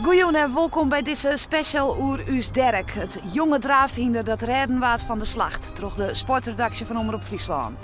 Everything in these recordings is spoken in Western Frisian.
Goejûn en wolkom by dizze special oer ús Derek, it jonge draafhynder dat rêden waard fan de slacht troch de sportredaksje fan Omrop Fryslân.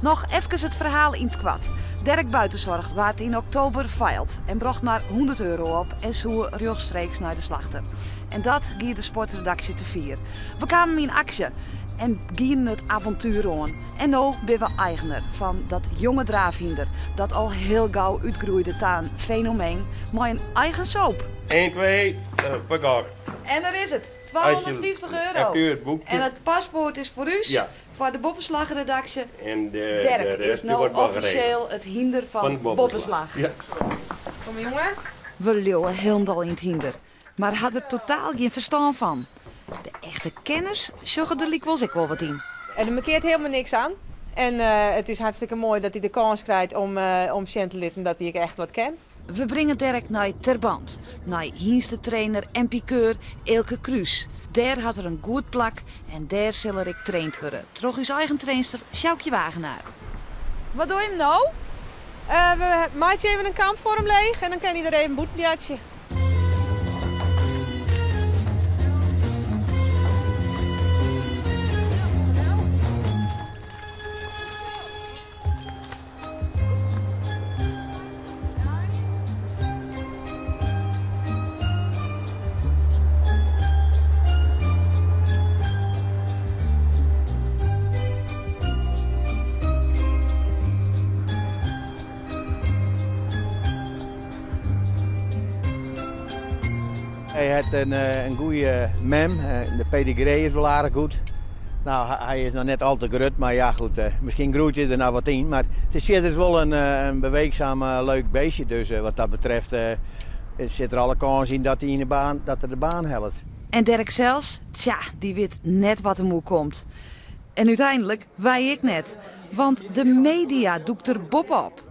Noch efkes it ferhaal yn 't koart. Derek Buitenzorg waard yn oktober feild en brocht mar 100 euro op en soe rjochtstreeks nei de slachter. En dat gie de sportredaksje te fier. We kamen yn aksje en gienen it avontuer oan. En no binne we eigener fan dat jonge draafhynder dat al hiel gau útgroeide ta in fenomeen mei in eigen soap. 1, 2, verkocht. En dêr is it, 250 euro. En it paspoart is foar ús, foar de Boppeslachredaksje. En de, Derek de is rest die no wordt wel geregeld. offisjeel it hynder fan Fan Boppeslach. Ja. Kom jongen. We leauwe hielendal yn it hynder, mar ha der totaal gjin ferstân fan. De echte kenners sjogge der lykwols ek wol wat yn. En der mankeart hielendal niks oan. En it is hartstikke moai dat hy de kâns krijt om sjen te litten dat hy ek echt wat kin. We bringe Derek nei Terbant, nei hynstetrainer en pikeur Eelke Kruis. Dêr hat er in goed plak en dêr sil er ek traind wurde troch ús eigen trainster Sjoukje Wagenaar. Wat doe jim no? We meitsje even in kamp foar him leech en dan kin hy der even bûten boartsje. Hy hat in goede mem, de pedigree is wol aardich goed. No, hy is noch net al te grut, mar ja goed, miskien groeit hy der noch wat yn. Mar it is fierders wol in beweechsum leuk beestje, dus wat dat betreft sit der alle kâns yn dat hy yn de baan, dat er de baan hellet. En Derek sels, tsja, dy wit net wat him oerkomt. En úteinlik wy ek net, want de media dûkt der boppe-op.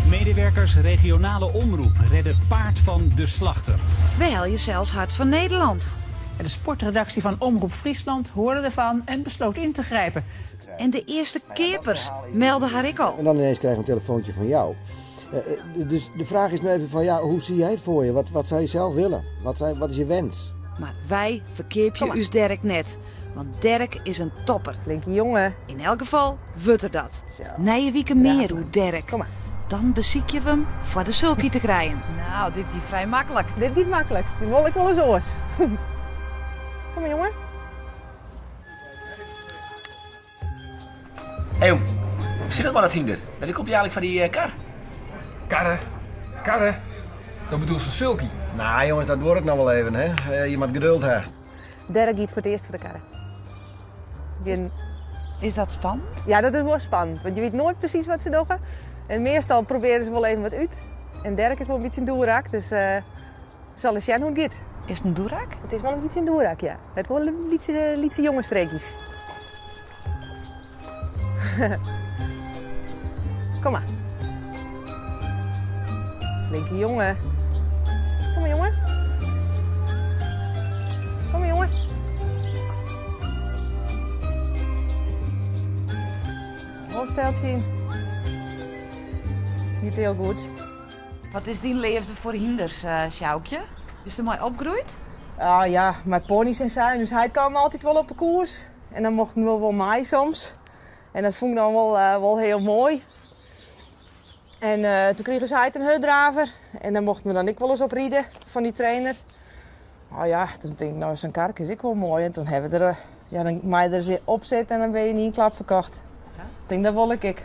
Medewerkers regionale omroep redden paard van de slachter. We helje sels Hart van Nederland. De sportredactie van Omroep Friesland hoorde ervan en besloot in te grijpen. En de earste keapers melde har ek al. En dan ineens krijg ik een telefoontje van jou. Dus de vraag is nu even van, ja, hoe zie jij het voor je? Wat zou je zelf willen? Wat is je wens? Mar wy ferkeapje ús Derek net, want Derek is in topper. Flinke jongen. Yn elk gefal wurdt er dat. Zo. Nije wike mear oer Derek. Kom mar. Dan besykje we him foar de sulky te krijen. No, dit gie frij maklik. Dit giet maklik. Dit wol ik wolris oars. Kom mar, jongen. Hé jong, hoe sit it mei dat hynder? Wêr komt hy eigentlik foar dy kar? Karre? Karre? Do bedoelst in sulky? No jonges, dat duorret noch wol even, hè. Je moatte geduld ha. Derek giet foar it earst foar de karre. Gjin... Is dat spannend? Ja, dat is wol spannend, want je wit noait presys wat se dogge. En meastal probearje se wol even wat út. En Derek is wol in bytsje in doerak, dus we sille sjen hoe't it giet. Is it in doerak? It is wol in bytsje in doerak, ja. It wol lytse, lytse jongestreekjes. Kom mar. Flinke jongen. Kom mar, jongen. Kom mar, jongen. Hoofdsteltje. Giet hiel goed. Wat is dyn leafde foar hynders, Sjoukje? Bist der mei opgroeid? Ah, ja, mei pony's en sa. Dus hy kaam altyd wol op 'e koers. En dan mochten we wol mei soms. En dat fûn ik dan wol hiel moai. En doe krige se in hurddraver. En dan mochten we dan ek wolris op ride fan dy trainer. Oh ja, doe tink ik, no, sa'n karke is ek wol moai. En doe ha we der, ja, dan mei je der ris op sitte en dan binne je yn ien klap ferkocht. Ik tink, dat wol ik ek.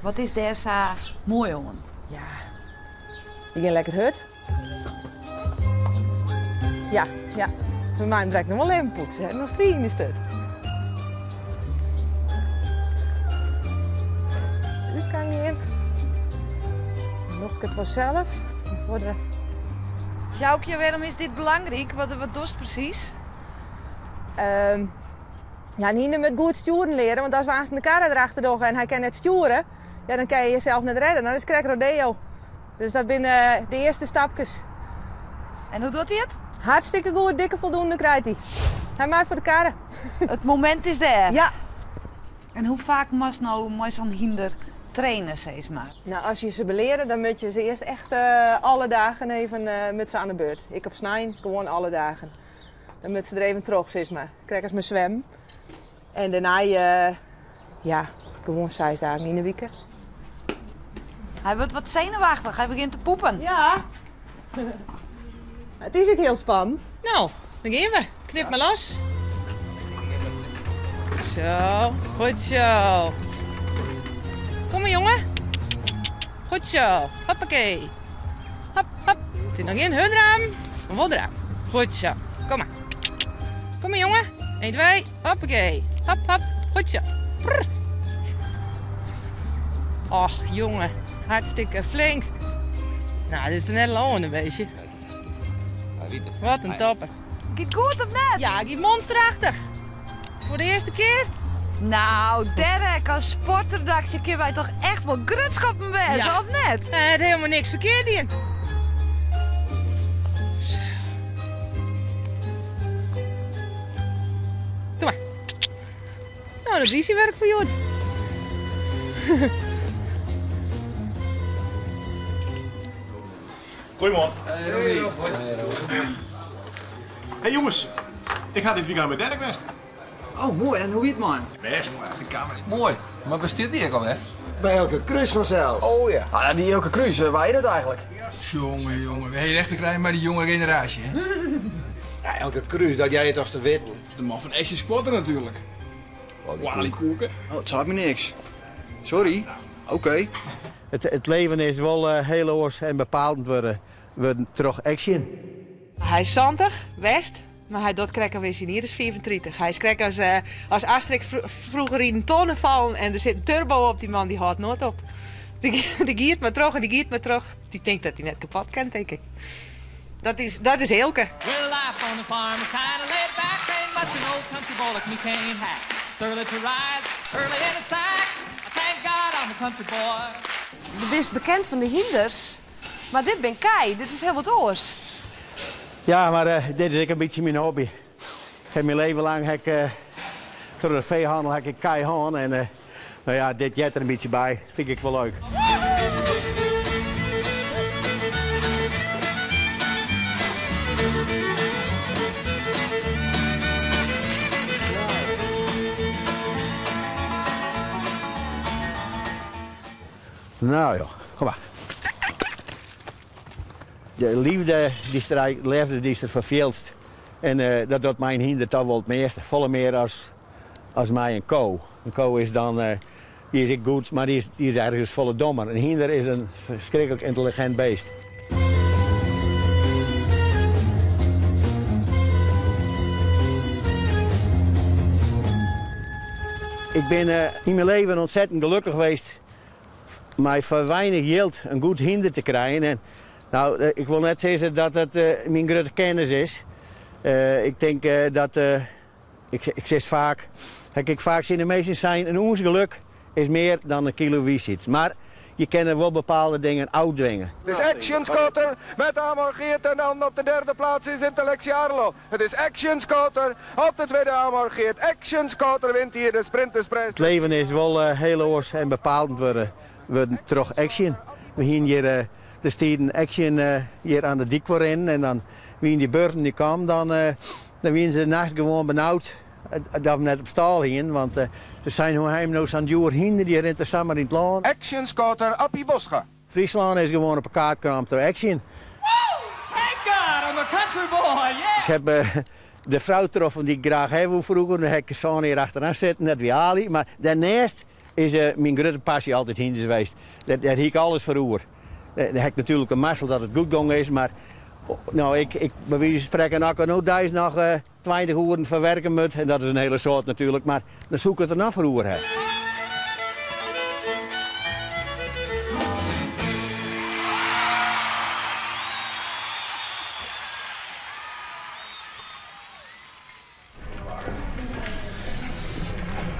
Wat is dêr sa moai oan? Ja, je gean lekker hurd. Ja, ja. We meie him direkt noch wol even poetse. Hy hat noch strie yn de sturt. Út kan gean. Dan doch ik it wol sels. Foar de... Sjoukje, wêrom is dit belangryk? Wat dochst presys? Ja, in hynder moat goed stjoeren leare, want as we aanst de karre derachter dogge en hy kin net stjoere, ja, dan kin je jesels net rêde. Dan is it krekt rodeo. Dus dat binne de earste stapkes. En hoe docht hy it? Hartstikke goed, dikke foldoende krijt hy. Hy mei foar de karre. It momint is dêr. Ja. En hoe faak moatst no mei sa'n hynder trainen, sis mar? Nou, as je se beleare, dan moatte je se earst echt alle dagen even met se oan de beurt. Ek op snein, gewoan alle dagen. Dan moatte se der even troch, sis mar. Krekt as mei swimmen. En dêrnei, ja, gewoan seis dagen yn 'e wike. Hy wurdt wat senuwachtich, hy begjint te poepen. Ja. It is ek hiel spannend. No, dan gean we. Knip mar los. Zo, goed zo. Kom mar jonge. Goed zo. Hoppakee. Hop, hop. It is noch gjin hurddraaf, mar wol draaf. Goed zo. Kom mar. Kom mar jonge. 1, 2, hoppakee. Hop, hop. Goed zo. Prr. Och, jonge. Hartstikke flink. Nou, dit is der net al oan in bytsje. Wat in topper. Giet goed of net? Ja, giet monsterachtich. Foar de earste kear. Nou, Derek, as sportredaksje kinne wy toch echt wol grutsk op him wêze, Ja. of net? Hy hat hielendal niks ferkeard dien. Doe mar. Nou, dat is easy wurk foar hjoed. Goeiemoarn. Hey jonges, ik ha dit wykein by Derek west. Oh, moai. En hoe wie it mei him? Bêst. Moai, mar wêr stiet dy ek alwer? By Elke Krús fansels. Oh ja. Ah, dy Elke Krús, wa is dat eigenlik? Jonge, jonge, we ha hjir echt te krijen mei de jonge generaasje, hè? Ja, Elke Krús, dat hearre je toch te witten. Dat is de man fan Action Squatter natuerlik. Wally-koeke. Oh, it seit my niks. Sorry. Oké. It leven is wol hiel oars en bepaald wurden troch Action. Hy is 70 west, mar hy docht krekt of is hy is 35. Hy is krekt as, as Asterix froeger yn in tonne fallen en der sit in turbo op, dy man dy hâldt noait op. Dy giet mar troch en dy giet mar troch. Dy tinkt dat hy net kapot kin, tink ik. Dat is Eelke. Well, life on the farm is kind of laid back. Ain't much an old country boy like me can't hack. Early to rise, early in the sack. I thank God I'm a country boy. Do bist bekend fan de hynders, mar dit binne kij. Dit is hiel wat oars. Ja, mar dit is ek in bytsje myn hobby. Ik ha myn leven lang ha ik, troch de feehannel ha ik kij hân en nou ja, dit heart der in bytsje by. Fyn ik wol leuk. Nou joh, kom mar. De leafde dy'tst der, leafde dy'tst derfoar fielst. En dat docht mei in hynder toch wol it measte. Folle mear as mei in ko. In ko is dan, dy is ek goed, mar dy is ergens folle dommer. In hynder is in ferskriklik yntelligint beest. Ik bin yn myn leven ûntsettend gelokkich west mei foar weinich jild in goed hynder te krijen. En, nou, ik wol net sizze dat it myn grutte kennis is. Ik tink dat, ik sis faak, ha ik faak tsjin de minsken sein, in ûns geluk is mear dan in kilo wiisheid. Mar je kinne wol bepaalde dingen ôftwinge. Het is Action Scotter met Amor Geert en dan op de derde plaats is Intellectie Arlo. Het is Action Scotter op de tweede Amor Geert. Action Scotter wint hier de sprintersprijs. It leven is wol hiel oars en bepaald wurden troch Action. We hienen hjir de stiden Action hjir oan de dyk foar rinnen en dan wienen dy buorden dy kamen dan wienen se nachts gewoan benaud dat we net op stâl hienen, want se seinen hoe ha jim no sa'n djoer hynder, dy rint der samar yn it lân. Action Scotter Appie Boscha. Fryslân is gewoan op 'e kaart kaam troch Action. Thank God I'm a country boy, yeah! Ik heb de frou troffen dy't ik graach ha woe froeger. Dêr ha ik sân jier achteroan sitten, net wie Ali. Mar dêrneist is myn grutte passy altyd hynders west. Dêr hie ik alles foar oer. Dêr ha ik natuerlik in mazzel dat it goed gong is, mar nou, ik by wize fan sprekken, as ik no deis noch 20 oeren foar werke moat, en dat is in hiele soad natuerlik, mar dan soe ik it der noch foar oer ha.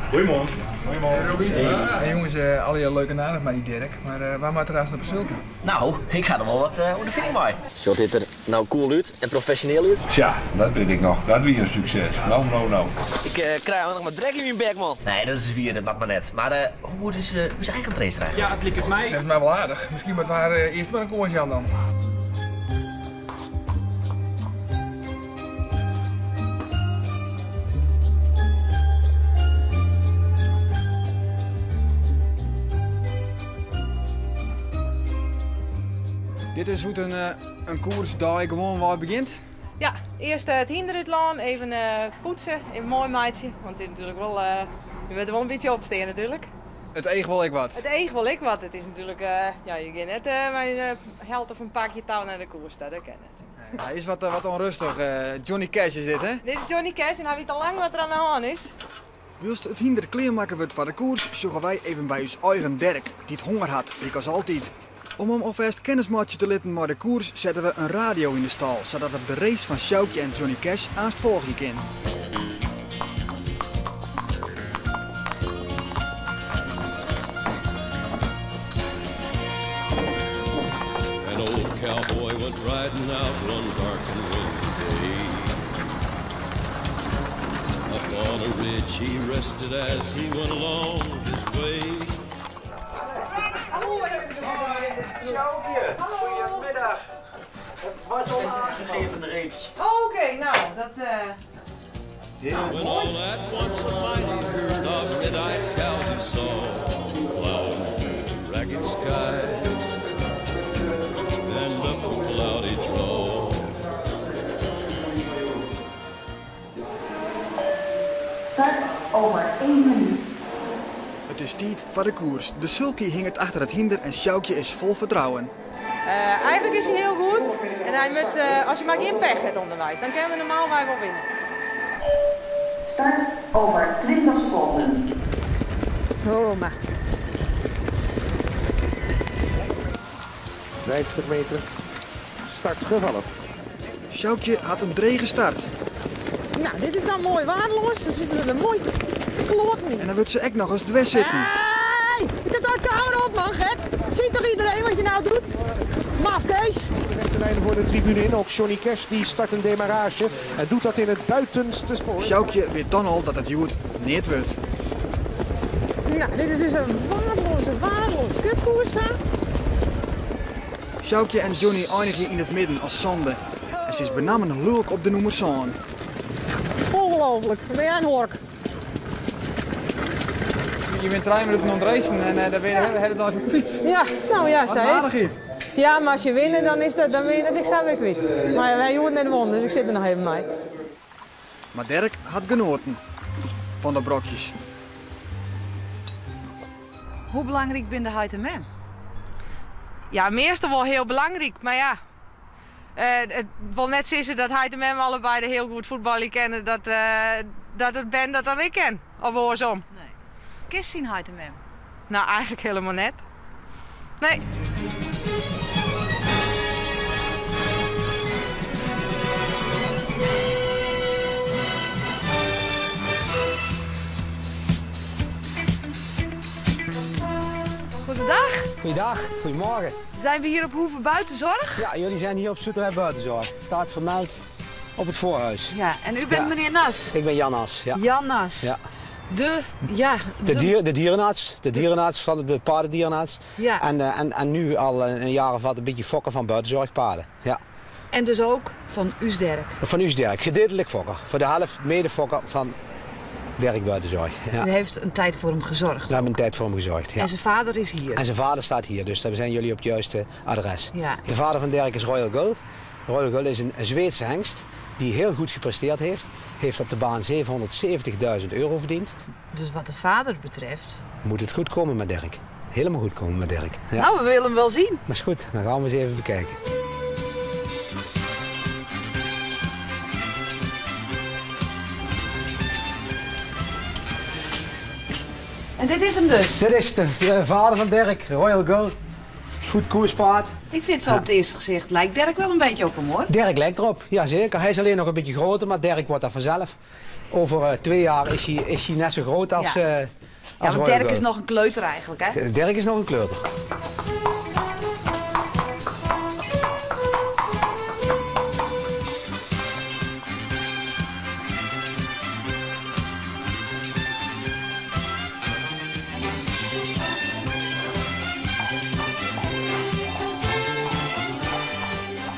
Goeiemoarn. Hey Robbie. Hey jongens, uh, allegear leuk en aardich mei dy Dirk, mar uh, wa moat der aanst op 'e sulky? No, ik ha der wol wat uh, ûnderfining mei. Sjocht dit der no cool út en profesjoneel út? Tsja, dat wit ik noch. Dat wie in sukses. No, no, no. Ik uh, krij allinnich mar drek yn myn bek, man. Nee, dat is wier, dat moat mar net. Mar uh, hoe goed is uh, ús eigen trainster eigentlik? Ja, it liket my. Dat is my wol aardich. Miskien moatte we har earst mar in kâns jaan dan. Dit is hoe't in, eh, in koersdei gewoanwei begjint. Ja, earst eh, it hynder út lân, even eh, poetse, even moai meitsje. Want it is natuerlik wol, je moatte wol in bytsje opstean natuerlik. It each wol ek wat. It each wol ek wat. It is natuerlik, ja, je gean net mei in helte fan in pakje tou nei de koers ta, dat kin net. Hy is wat, wat ûnrêstich. Johnny Cash is dit, hè? Dit is Johnny Cash en hy wit al lang wat der oan de hân is. Wylst it hynder klearmakke wurdt foar de koers, sjogge wy even by ús eigen Dirk, dy't honger hat, lykas altyd. Om him alfêst kennis meitsje te litten mei de koers, sette we in radio yn de stâl, sadat er de race fan Sjoukje en Johnny Cash aanst folgje kin. An old cowboy went riding out one dark and windy day. Up on a ridge he rested as he went along his way. Sjoukje, goedemiddag. Het was al aangegeven reeds. Oké, nou, dat... When all at once a mighty herd of red-eyed cows he saw plowing through the ragged sky and up a cloudy draw. Start over 1 minuut. It is tiid foar de koers. De sulky hinget achter it hynder en Sjoukje is fol fertrouwen. Eigentlik is hy hiel goed. En hy moat, as hy mar gjin pech hat ûnderweis, dan kinne we normaalwei wol winne. Start over 20 seconden. Oh, maar. 50 meter. Start gevallen. Sjoukje hat in drege start. Nou, dit is dan moai waardeloas. Dan sitte der moai kloaten yn. En dan wurdt se ek noch ris dwers sitten. Hey, ik de camera op, man, gek. Ziet toch iedereen wat je nou doet? Mafkees. De lijnen voor de tribune in. Ook Johnny Cash die start een demarrage. En doet dat in het buitenste spoor. Sjoukje wit dan al dat it hjoed neat wurdt. Nou, dit is dus in waardeloaze, waardeloaze kutkoers, hè? Sjoukje en Johnny einigje yn it midden as sânde. En se is benammen lulk op de nûmer sân. Ongelooflijk. Ben jij een hork? Je bent 3 minuten oan it racen en dan ben je de hiele dei even kwyt. Ja, nou ja, Wat zei aardich ik. Ja, mar as je winne, dan, is dat, dan bin je dat ik sa wer kwyt. Mar wy hjoed net wûn, dus ik sit der noch even mei. Mar Dirk hat genoaten fan de brokjes. Hoe belangryk binne de heit en mem? Ja, meastal wol hiel belangryk, mar ja. It wol net sizze dat heit en mem allebeide hiel goed fuotbalje kinne, dat it bern dat dan ek kin. Of oarsom. Nee. Kinst dyn heit en mem? Nou, eigentlik hielendal net. Nee. Goedendag. Goeiedag, goedemorgen. Zijn we hier op Hoeve Buitenzorg? Ja, jullie zijn hier op Zoeterij Buitenzorg. Het staat vermeld op het voorhuis. Ja, en u bent Ja. meneer Nas? Ik ben Jan Nas, ja. Jan Nas. Ja. De, ja, De dierenarts, de dierenarts van het paardendierenarts. Ja. En nu al een jaar of wat een beetje fokker van buitenzorgpaarden. Ja. En dus ook van Us Dirk. Van Us Dirk, gedeeltelijk fokker. Voor de helft medefokker van Dirk Buitenzorg. Ja. U heeft een tijd voor hem gezorgd. We hebben een tijd voor hem gezorgd, ja. En zijn vader is hier. En zijn vader staat hier, dus daar zijn jullie op het juiste adres. Ja. De vader van Dirk is Royal Gull. Royal Gull is een Zweedse hengst die heel goed gepresteerd heeft. Heeft op de baan €770.000 verdiend. Dus wat de vader betreft... Moet het goed komen met Dirk. Helemaal goed komen met Dirk. Ja. Nou, we willen hem wel zien. Dat is goed, dan gaan we eens even bekijken. En dit is hem dus? Dit is de vader van Dirk, Royal Gull. Goed koerspaard. Ik vind zo op het eerste gezicht lijkt Dirk wel een beetje op hem, hoor. Dirk lijkt erop, ja zeker. Hij is alleen nog een beetje groter, maar Dirk wordt dat vanzelf. Over 2 jaar is hij net zo groot Ja, Als want Royal Dirk is Gull. noch in kleuter eigentlik, hè? Dirk is noch in kleuter.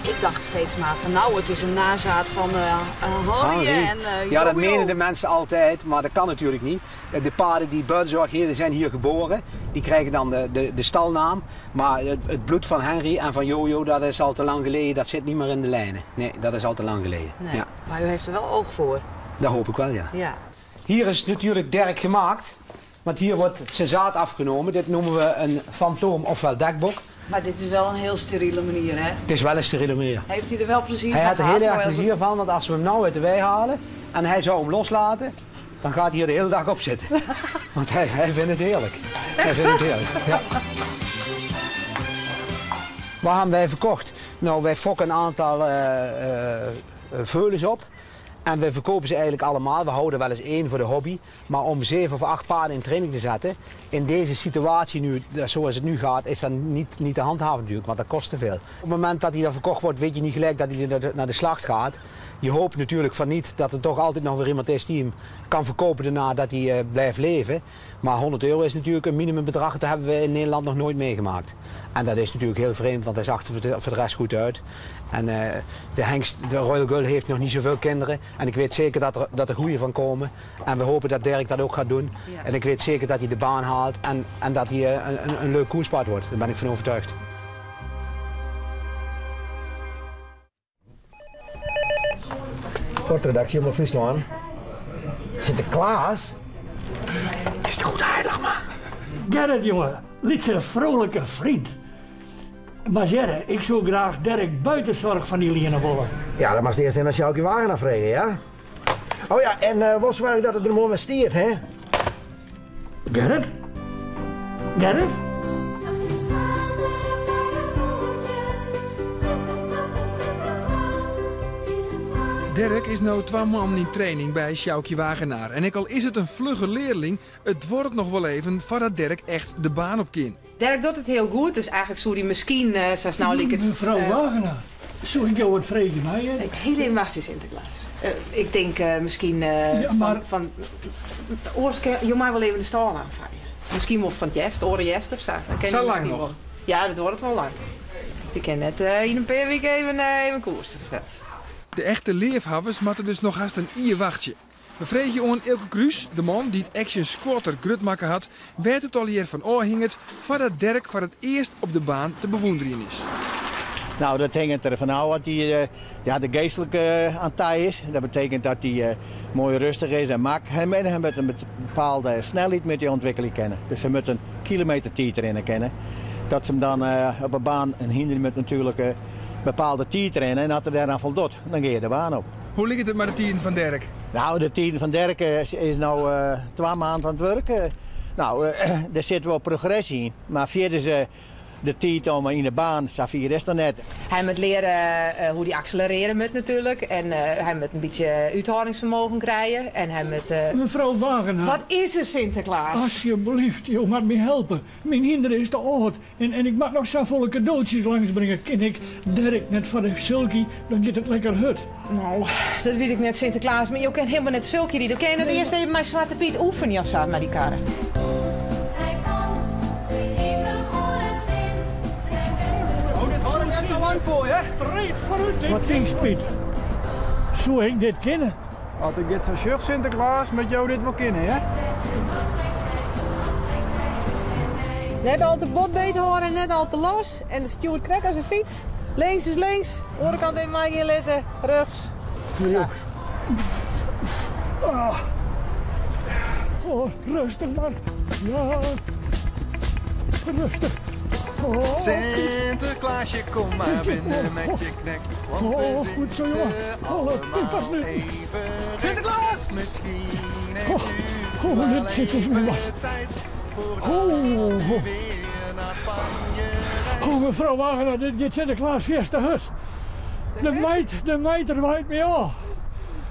Ik dacht steeds maar van nou, het is een nazaat van eh Henri en eh ja, dat Jojo. menen de mensen altijd, maar dat kan natuurlijk niet. De paarden die Buitenzorg hier zijn hier geboren, die krijgen dan de stalnaam. Maar het bloed van Henry en van Jojo, dat is al te lang geleden, dat zit niet meer in de lijnen. Nee, dat is al te lang geleden. Nee, Ja, Maar u heeft er wel oog voor. dat hoop ik wel, ja. Ja. Hier is natuurlijk Dirk gemaakt, want hier wordt zijn zaad afgenomen. Dit noemen we een fantoom ofwel dekbok. Maar dit is wel een heel steriele manier, hè? Het is wel een steriele manier. Heeft hij er wel plezier Hij van had er gehad? heel erg Royal plezier van, want als we hem nou uit de wei halen en hij zou hem loslaten, dan gaat hij hier de hele dag op zitten. Want hij vindt het heerlijk. Hij vindt het heerlijk, ja. Waar hebben wij verkocht? Nou, wij fokken een aantal veulens op. En wij verkopen ze eigenlijk allemaal. We houden wel eens één voor de hobby. Maar om 7 of 8 paarden in training te zetten, in deze situatie nu, zoals het nu gaat, is dat niet te handhaven natuurlijk, want dat kost te veel. Op het moment dat hij dan verkocht wordt, weet je niet gelijk dat hij naar de slacht gaat. Je hoopt natuurlijk van niet dat er toch altijd nog weer iemand is die hem kan verkopen daarna dat hij blijft leven. Maar 100 euro is natuurlijk een minimumbedrag, dat hebben we in Nederland nog nooit meegemaakt. En dat is natuurlijk heel vreemd, want hij zag er voor de rest goed uit. En de hengst, de Royal Gull, heeft nog niet zoveel kinderen. En ik weet zeker dat er goeie van komen. En we hopen dat Dirk dat ook gaat doen. En ik weet zeker dat hij de baan haalt en dat hij een leuk koerspaard wordt. Daar ben ik van overtuigd. Sportredactie Omroep Fryslân. Sinterklaas? Het is toch goed heilig, man. Gerrit, jongen, liet zijn vrolijke vriend. Maar zeggen, ik zou graag Dirk Buitenzorg van die lenen willen. Ja, dat mag eerst in als Sjoukje Wagenaar vregen, ja? Oh ja, en was waar dat het er mooi mee stiert, hè? Gerrit? Gerrit? Dirk is nu 2 maanden in training bij Sjoukje Wagenaar. En ook al is het een vlugge leerling, het wordt nog wel even voordat Dirk echt de baan op kan. Dirk doet het heel goed, dus eigenlijk zou hij misschien, zoals nou liek het, Mevrouw Wagenaar, zou ik jou wat vregen, mij? Hè? Heel even wachten, Sinterklaas. Ik denk misschien Ja, maar van Oorske, je mag wel even de stal aanvaaien. Misschien wel van het Jest, Oren Jest of zo. Dat ken Zo je lang misschien nog? wel. Ja, dat wordt wel lang. Ik kan net in een paar weken even koers gezet. De echte leefhavers moeten dus nog haast een ier wachtje. We vregen on Eelke Kruis, de man die het Action Squatter grutmakken had, werd het al hier van oor hing het, voordat Dirk voor het eerst op de baan te bewonderen is. Nou, dat hangt er vanaf wat die ja, de geestelijke aan tij is. Dat betekent dat hij mooi rustig is en mak. Hij moet hem met een bepaalde snelheid met die ontwikkeling kennen. Dus ze moet een kilometer tijd erin kennen. Dat ze hem dan op een baan een hinder met natuurlijk een bepaalde tijd erin en dat er daaraan voldoet, dan ga je de baan op. Hoe ligt het met de tien van Dirk? Nou, de tien van Dirk is nou 2 maanden aan het werken. Nou, er zit wel progressie in, maar verder is de tijd om in de baan, Safir is er net. Hij moet leren hoe hij accelereren moet natuurlijk. En hij moet een beetje uithoudingsvermogen krijgen. En hij moet Mevrouw Wagenaar. Wat is er, Sinterklaas? Alsjeblieft, joh, maar me helpen. Mijn hinder is te oud. En ik mag nog zoveel cadeautjes langsbrengen. Ken ik Dirk net van de sulky, dan gaat het lekker hut. Nou, dat weet ik net, Sinterklaas. Maar je kent helemaal net sulky. Dan kan je het eerst even mijn Zwarte Piet oefenen of zo met die karren. Voor, hè? Streep vooruit, Wat denk Piet? Zou ik dit kennen? Als ik dit zo zucht, Sinterklaas, met jou dit wel kennen, hè? Net al te bot beet horen, net al te los. En de stuurt krek als een fiets. Links is links, onderkant even maar in letten, rechts. Rechts. Ah. Oh, rustig maar. Ja. Rustig. Oh. Sinterklaasje, kom maar binnen met je knek. Want we Oh, goed zo, jongen. zitten Oh, dat piep allemaal nu. even Sinterklaas! Misschien heeft Oh, u oh, wel dit zit ons even wat. tijd voordat Oh, u oh. weer naar Spanje rijdt. Oh, mevrouw Wagenaar, dit gaat Sinterklaas via de hut. De meid er waait mee af.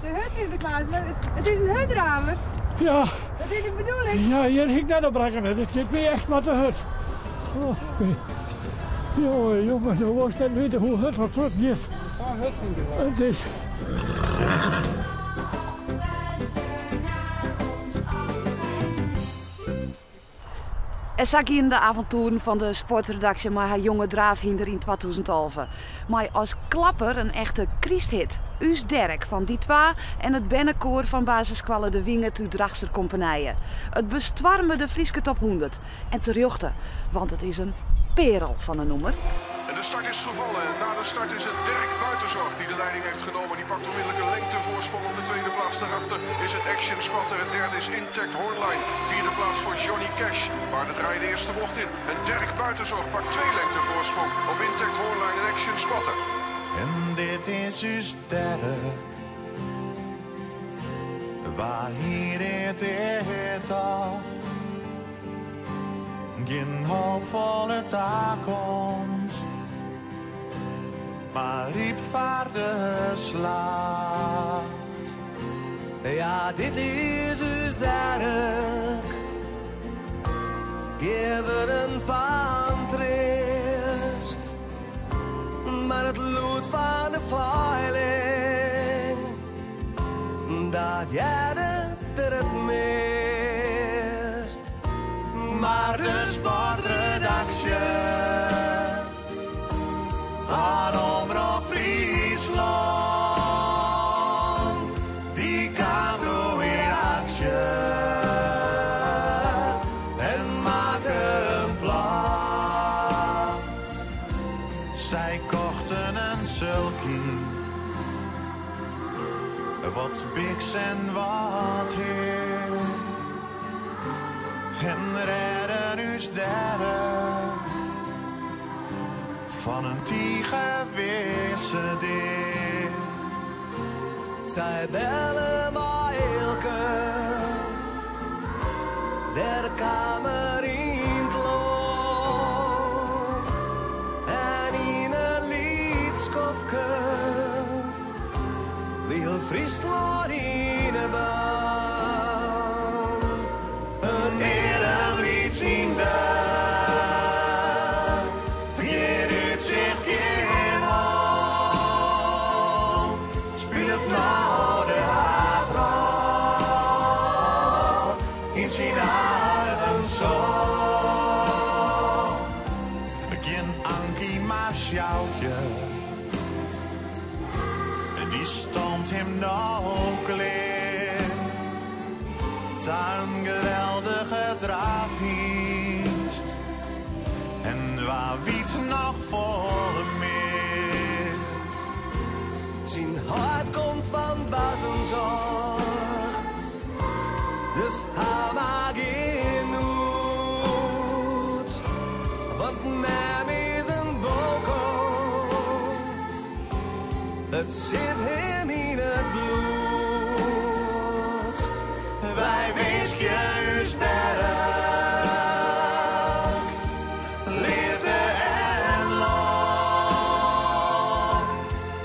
De hut, Sinterklaas, maar het is een hutramer. Ja. Dat Dat is de bedoeling. Ja, hjir hie ik net op rekkene. Dit giet my echt mar te hurd. Oh, jonge, jonge, do wolst net witte hoe hurd dat dat giet. Sa hurd fyn ik it wol. It is. En sa gienen de avontoeren fan de sportredaksje mei har jonge draafhynder yn 2011. Mei as klapper in echte krysthit, Us Derek fan Die Twa en it bernekoar fan basisskoalle De Wingerd út Drachtsterkompenije. It bestoarme de Fryske top 100. En terjochte, want it is in pearel fan in nûmer. En de start is gevallen. En na de start is het Dirk Buitenzorg die de leiding heeft genomen. Die pakt onmiddellijk een lengtevoorsprong op de tweede plaats. Daarachter is het Action Squatter. Het derde is Intact Hornline. Vierde plaats voor Johnny Cash. Paarden draaien de eerste bocht in. En Dirk Buitenzorg pakt twee lengte voorsprong op Intact Hornline en Action Squatter. En dit is ús Derek. Wa hie dit ea tocht? Gjin hoopfolle takomst, mar ryp foar de slacht. Ja, dit is ús Derek, Geworden fan treast, mar it lûd fan de feiling, dat hearde er it meast. Mar de sportredaksje fan Omrop Fryslân, dy kaam doe yn aksje en makke in plan. Sy kochten in sulky, wat biks en wat hear. En rêden ús Derek fan in tige wisse dea. Sy bellen mei Eelke, der kaam er yn 't lân. En yn in lyts skoftke wie hiel Fryslân yn 'e ban. In earmlyts hynder, gjin útsicht, gjin hoop, spilet no de haadrol yn syn eigen soap. Gjin Ankie mar Sjoukje, dy stoomt him no klear ta in geweldige draafhynst. En wa wit noch folle mear. Syn heit komt fan Buitenzorg, dus haw mar gjin noed, want mem is in boko. It sit him yn it bloed. Wy winskje ús Derek, leafde en lok.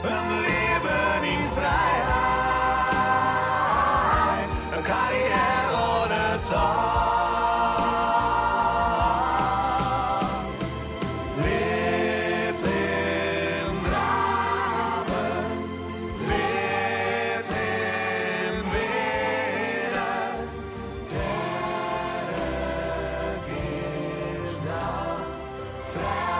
In libben yn frijheid, in karriêre oan de top. Lit him drave, lit him winne. Derek is no frij.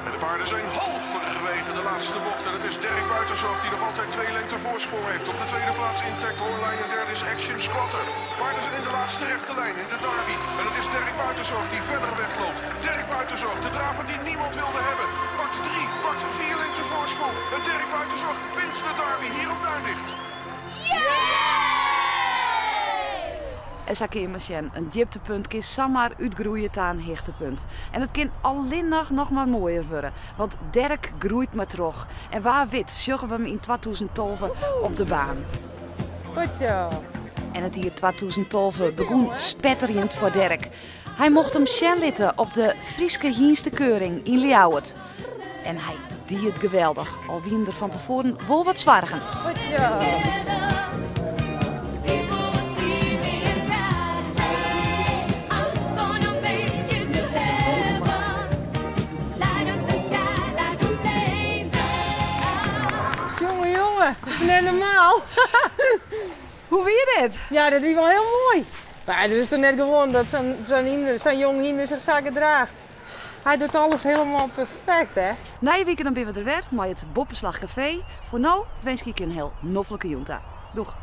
En de paarden zijn halverwege de laatste bocht. En het is Dirk Buitenzorg die nog altijd twee lengte voorsprong heeft. Op de tweede plaats Intact Hornline en derde is Action Squatter. Paarden zijn in de laatste rechte lijn in de derby. En het is Dirk Buitenzorg die verder wegloopt. Dirk Buitenzorg, de draver die niemand wilde hebben. Pakt drie, pakt vier lengte voorsprong. En Dirk Buitenzorg wint de derby hier op Duindigt. En sa kinne je mar sjen, in djiptepunt kin samar útgroeie ta in hichtepunt. En it kin allinnich noch mar moaier wurde, want Derek groeit mar troch. En wa wit sjogge we him yn 2012 op de baan. Goed zo. En it jier 2012 begûn spetterjend foar Derek. Hy mocht him sjen litte op de Fryske Hynstekeuring yn Ljouwert. En hy die it geweldich, al wienen der fan tefoaren wol wat soargen. Goed zo. al. Hoe wie dit? Ja, dat wie wel heel mooi. Maar het is toch net gewoon dat zo'n zo'n zo'n jong hinder zich zo gedraagt. Hij doet alles helemaal perfect, hè? Nije wike dan binne we der wer mei it Boppeslach Kafee. Foar no winskje ik een heel noflike jûn ta. Doeg!